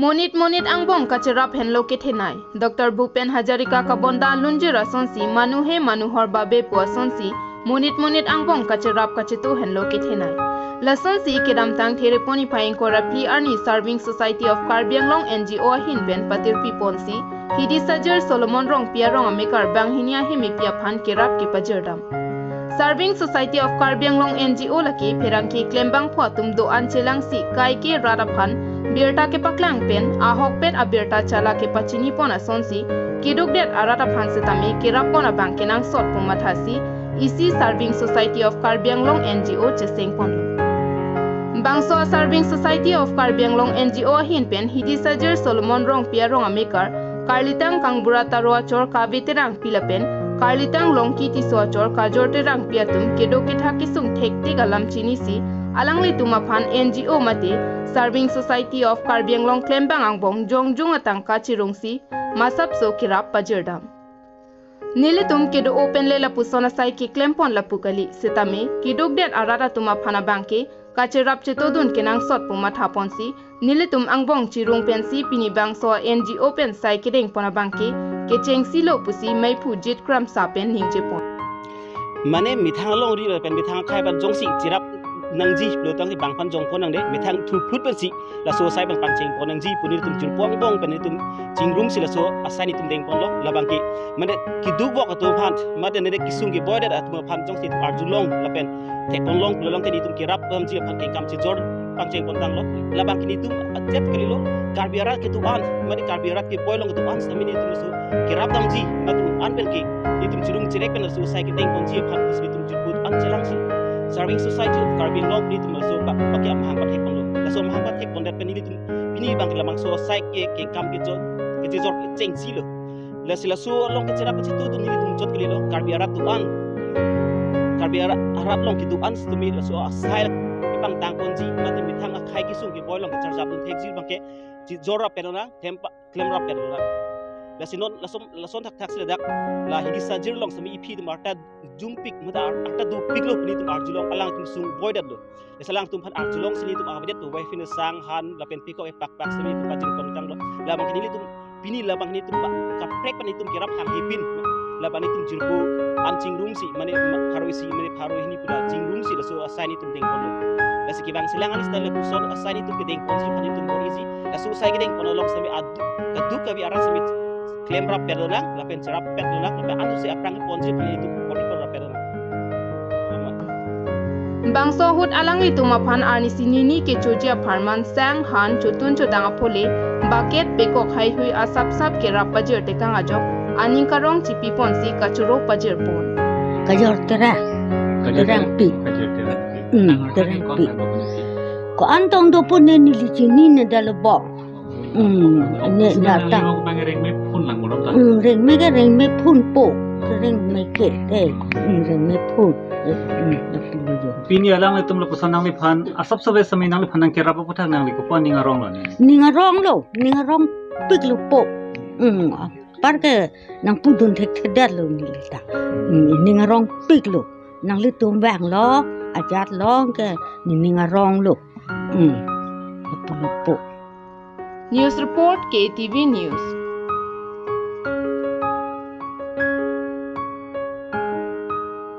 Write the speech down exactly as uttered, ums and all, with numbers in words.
Monit monit angbong kacherap henlo kethenei. Doctor Bhupen Hazarika kabonda lunjir asonsi Manu He Manuhor Babe pu asonsi monit monit angbong kacherap kacheto henlo kethenei. Lasonsi kedamtang Therepon niphai ingkoi ra phli arni Serving Society of Karbi Anglong N G O ahin pen patirpi ponsi Hidi Sajir Solomon Rongpi arong amekar banghini ahimepi aphan kerap kepajirdam. Serving Society of Karbi Anglong N G O lake pherangke klembangphu atum do-an chelangsi kaike rat aphan birta kepaklang pen ahokpet abirta chala kepachini pon asonsi kedukdet arat aphan setame kerap pon abang kenangsot pu mathasi isi Serving Society of Karbi Anglong N G O cheseng ponlo. Bangso a Serving Society of Karbi Anglong N G O ahin pen Hidi Sajir Solomon Rongpi arong amekar karlitang Kangbura Taro achor Kave Terangpi lapen karlitang Longki Tisso achor Kajor Terangpi atum kedo ketha kesung thektik alam chinisi alanglitum aphan N G O mate Serving Society of Karbi Anglong klembang angbong jongjung atangka chirungsi masapso kerap pajirdam. Nelitum kedo-o pen le lapuson asai keklem pon lapu kali, setame kedukdet arat atum aphan abangke kacherap chetodun kenangsot pu matha ponsi nelitum angbong chirung pensi pini bangso N G O pen sai kedeng pon abangke kechengsi lo pusi meiphu Jit Kramsa pen ningje pon. Mane methang alongri lapen methang akhai aphan jongsi cherap nangji pulo tangte bang aphan jong pon nangde, methang thurphut pensi laso asai abang pangcheng pon nangji pu nelitum jirpo angbong pen nelitum chingrumsi laso asai nelitum deng ponlo. Labangke mane keduk vok atum aphan mate nede kesung keboidet atum aphan jongsi arjulong lapen thek ponlong pulo tangte nelitum kerap damji aphan kengkam chejor pangcheng pon tanglo. Labangke nelitum ajet kalilo, Karbi arat kedo-an mate Karbi arat keboi along kedo-an setame nelitum laso kerap damji mate an penke nelitum chirung cherek pen laso asai kedeng ponji aphan nelitum jirpo an chelangsi Serving Society of Karbi Anglong nelitum laso ba, bangke amahang pathek ponlo. Laso amahang pathek pondet pen nelitum pini bangke labangso asai ke kengkam kejor kejor kechengsi lo. Lasi laso along kecherap kachetodun nelitum chot kalilo, Karbi arat do-an, Karbi arat, arat along kedo-an setame laso asai kepangtang ponji mate methang akhai kesung keboi along kecharjap dun thekji bangke chejor rap pet lonang, thempa klem rap pet lonang. Lasi non lason lason thakthak si ladak la Hidi Sajir along setame iphi atum arta jumpik mate ar-, arta dopiklo pu nelitum arjulong, alangtum sung boidetlo. Lasi alangtum aphan arjulongsi nelitum avedet pu bai phin sang han lapen pekok epak pak setame nelitum pajir pon tanglo. Labangke nelitum pini labang nelitum ba kaprek pen nelitum kerap hanghe pin. Labang nelitum jirpo an chingrumsi mane ma-, pharo isi mane pharo hini pu la chingrumsi laso asai nelitum deng ponlo. Lasi kevang selang alis ta lapuson asai nelitum kedeng ponji aphan nelitum bor-iji. Laso asai kedeng pon along setame ad-, kaduk kave arat setame klem rap pet lonang lapen cherap pet lonang lapen ansi aphrang ponji aphan nelitum bor-i pon rap pet lonang. Bangso ahut alanglitum aphan arnisi nini kechoji apharman sang han chotun chodang aphole bucket pekok haihui asapsap kerap pajir tekang ajok aning karong chipi ponsi kachoro pajir pon. Kajor Terang. Kajor Terang. Terangpi. Kajor Terangpi. Hmm, Terangpi. Ko-an tong do pon ne neli chinine dalo bong. Hmm, ne datang. Rengme phun lang molom ta. Hmm, rengme ke rengme phun po. Rengme ke, eh, hmm, rengme phun. Eh, hmm, lapu lo jo. Pini alanglitum lapuson nangliphan asapsap setame nangliphan nangkerap aputhak nangli kopi aning arong lo ne? Ning arong lo, ning arongpiklo po. Hmm, apar ke nangpudun thekthedetlo neli ta. Hmm, ning arongpiklo. Nanglitum vanglo, ajat long ke, ne ning arong lo. Hmm, lapu lo po. News report, K T V News.